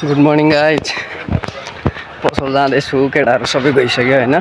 Good morning guys. पसल जाँदैछु, केटाहरू सबै गइसक्यो होइन।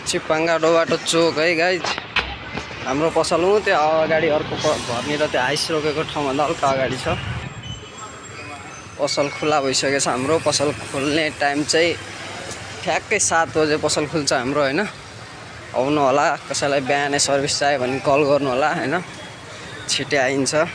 चिप्पाङ्गा बाटो चोक है गाइज। हाम्रो पसल हो त्यो अगाडि, अर्को घरनिर त्यो आइस रोकेको ठाउँभन्दा हल्का अगाडि छ। पसल खुला भइसकेको छ। हाम्रो पसल खोल्ने टाइम चाहिँ ठ्याक्कै 7 बजे पसल खुल्छ हाम्रो होइन। आउनु होला, कसैलाई बिहानै सर्भिस चाहियो भने कल गर्नु होला होइन, छिट्टै आइन्छ।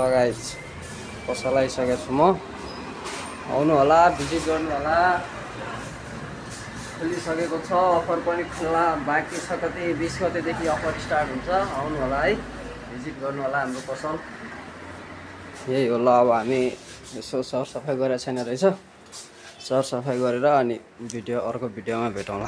गाइज पसल आइसकेको छु म। आउनु होला, भिजिट गर्नु होला। खोलिसकेको छ, अफर पनि खुल्ला बाँकी छ। कति 20 गतेदेखि अफर स्टार्ट हुन्छ। आउनु होला है, भिजिट गर्नु होला हाम्रो पसल। यही हो ल। अब हामी यसो सरसफाइ गरेको छैन रहेछ, सरसफाइ गरेर अनि अर्को भिडियोमा भेटौँला।